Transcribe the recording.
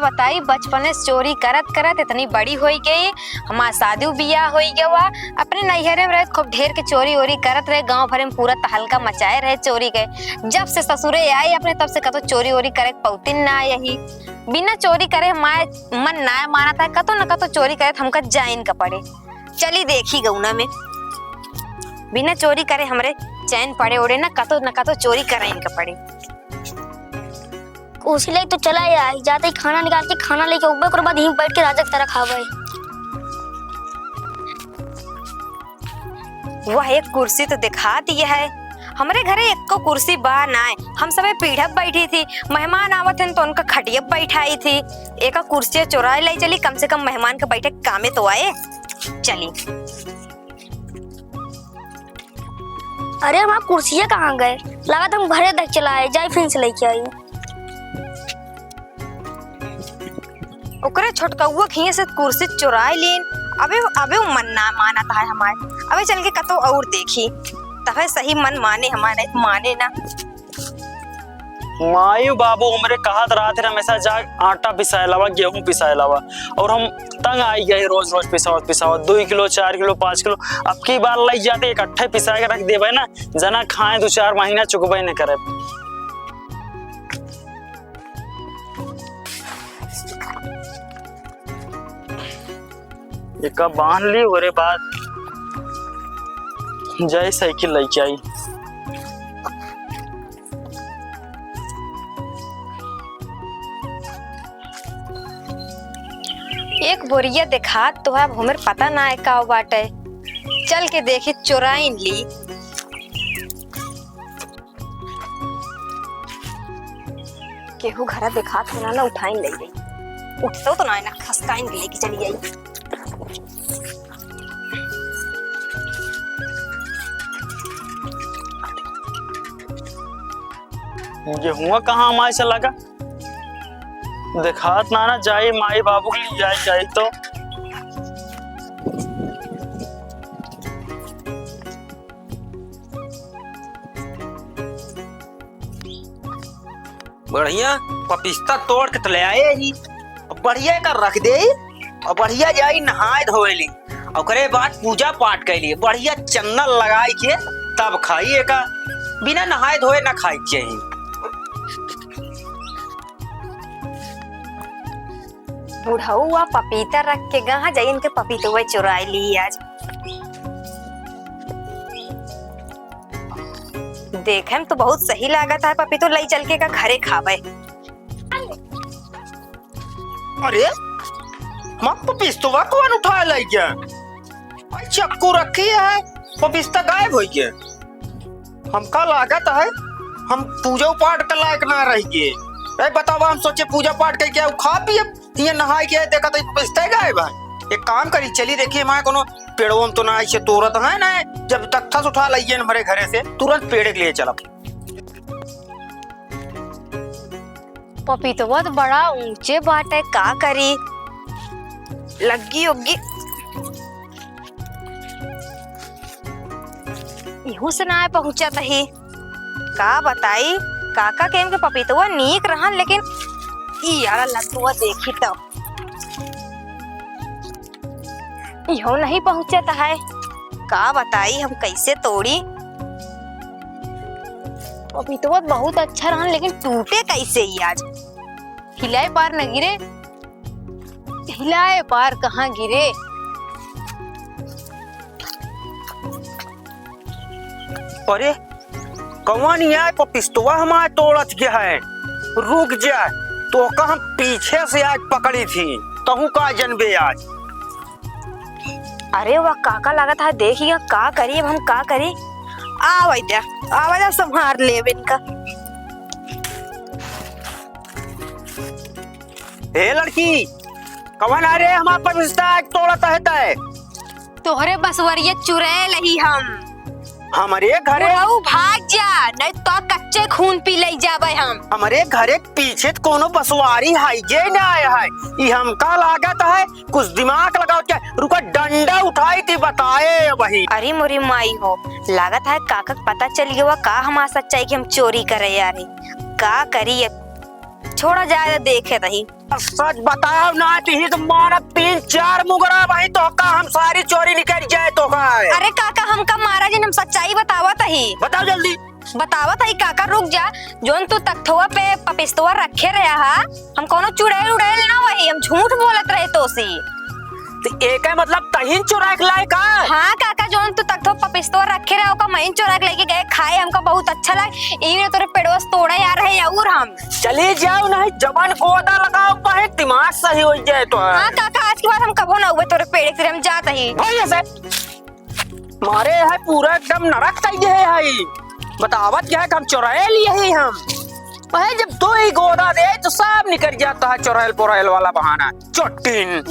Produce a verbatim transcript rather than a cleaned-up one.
बताई, बचपने से चोरी करत करत इतनी बड़ी होई गई, हमार शादी बियाह होई गवा। अपने नैहरे में रहे, खूब ढेर के चोरी ओरी करत रहे, गाँव भरे में पूरा तहलका मचाए रहे चोरी के। जब से ससुरे आई अपने, तब से कतो चोरी ओरी करे के पौतिन ना आई। बिना चोरी करे हमार मन ना मानत है, कतो न कतो चोरी करे त हमका जाइन का पड़े। चली देखी गौना में, बिना चोरी करे हमरे चैन पड़े ओड़े ना, कतो न कतो चोरी करे इनका पड़े। उसी ले तो चला आई, जाते ही खाना निकाल के खाना लेके उबे, ओकर बाद यहीं बैठ के राजा की तरह खावे। वह एक कुर्सी तो दिखात ही है, हमरे घरे एको कुर्सी बा नाय, हम सबे पीढ़ब बैठी थी, मेहमान आवत हन तो उनका खटियब बैठाई थी। एका कुर्सी चुराए लाई चली, कम से कम मेहमान के बैठे कामे तो आए। चली। अरे, हमार कुर्सिया कहाँ गए? लागत हम घरे तक चला आए, जाई फिर से लेके आई। ओकरे छोटकउआ खिए से कुर्सी चुराए लीन। अबे, अबे उ मन ना मानत है हमार। अबे चल के कतो और देखी, तबे सही मन माने हमार, नहीं तो माने ना। माई बाबू हमरे कहत रहत रहे हमेशा, "जा आटा पिसाए लावा, गेहूं पिसाए लावा।" और हम तंग आई गए रोज रोज पिसावत पिसावत, दुई किलो, चार किलो, पाँच किलो। अब की बार लई जाते इकट्ठे पिसाए के रख देबे ना, जना खाए दो चार महीना चुकबे न करे। एका बांध ली, ओरे बाद जाई साइकिल लेके आई। एक बोरिया देखात तो है, अब हमें पता ना है का बाटे। चल के देखी, चोराइन ली। केहू घरा देखात हो ना, ना उठाइन ले गई। उठतो तो ना है ना, खसकाइन के लेके चली आई। गेहुआ कहाँ माई से लगा? देखात ना ना जाई, माई बाबू के लिए जाई, जाई तो। बढ़िया पपिस्ता तोड़ के त ले आए ही, बढ़िया एका रख दे ही, और बढ़िया जाई नहाए धोए ली, ओकरे बाद पूजा पाठ कर ली, बढ़िया चंदन लगाई के तब खाई एका, बिना नहाए धोए ना खाई के चाहिए। बुढ़ऊ आ पपीता रख के गहा जाई, इनके पपीतवा चुराई ली आज। देखे में तो बहुत सही लागत है, पपीतो लई चल के का घरे खावे। अरे, माँ पपिस्तवा कौन उठा लई गया? भाई चक्कू रखी है, पपिस्ता गायब हो गया। हमका लागत है हम पूजा पाठ के लायक ना रह गए। ए बतावा, हम सोचे पूजा पाठ करके आऊ, खा पिए, ये नहाए के देखा तो पछते गए भाई। एक काम करी, चली देखिए माँ कोनो पेड़ों में तो ना ऐसे तोड़त है ना, जब तख्ता से उठा लाइए हमारे घरे से तुरंत पेड़े के लिए चला। पपीतवा तो बड़ा ऊंचे बाटे, का करी, लग्गी उग्गी इहू से ना पहुंचत ही। का बताई, काका के इनके पपीतवा नीक रहन, लेकिन ई आला लड्डुआ देखी तो इहो नहीं पहुंचत है। का बताई हम कैसे तोड़ी, पपीतवा बहुत अच्छा रहन, लेकिन टूटे कैसे ई आज, हिलाए पार न गिरे। हिलाए पार कहाँ गिरे? अरे, कौन ये पपिस्तवा हमार तोड़त के है? रुक जा, तोका हम पीछे से आज पकड़ी थी, तहू का जनबे आज। अरे वाह, काका लागत है, देखिए का करी अब हम, का करी? आवा जा, आवा जा, संभार लेब इनका। हे लड़की, कवन आ रे हमार पपिस्ता आज तोड़त है तय? तोहरे बसवरिया चुरैल ही हम। हमरे घरे बुढ़ऊ भाग जा, नहीं तो कच्चे खून पी ले जाबे हम। हमरे घरे पीछे त कोनो बसवारी है जे ना आया है। ई हमका लागत है कुछ दिमाग लगाओ क्या? रुका, डंडा उठाई थी बताए वही। अरे मोरी माई हो, लागत है काका के पता चल गया का हमार सच्चाई कि हम चोरी करे यार। का करी अब, छोड़ा जाए, देखे रही। सच बताओ ना, तो ही तो मारब तीन चार मुगरा भाई, तो का हम सारी चोरी निकल जाए तो का है? अरे काका, हम का मारा जी, हम सच्चाई बतावत ही। बताओ जल्दी। बतावत ही काका, रुक जा। जौन तू तख्तवा पे पपिस्तवा रखे रहा हा, हम कौनो चुड़ैल उड़ैल ना वही, हम झूठ बोलत रहे तोसी। तो एका मतलब तहिन चुराए के लाए का? हाँ काका, जौन तू तख्तवा पपिस्तवा रखे रहा, ओका महीन चुराए के लेके गए खाए, हमका बहुत अच्छा लगे। ई तोरे पेड़वा से तोड़े आ रहे और हम। चले जाओ, नहीं जवन गोदा लगाओ, कहे दिमाग सही हो जाए तो। हाँ काका, आज के बाद हम कबो ना हुए तोरे पेड़ के, हम जात ही। भैया से मारे है पूरा एकदम नरक कई दे है। बतावत क्या है कि हम चुराए लिए ही हम। वह जब दो ही गोदा दे तो सब निकल जाता है चुराइल पुराइल वाला बहाना। चोटिन।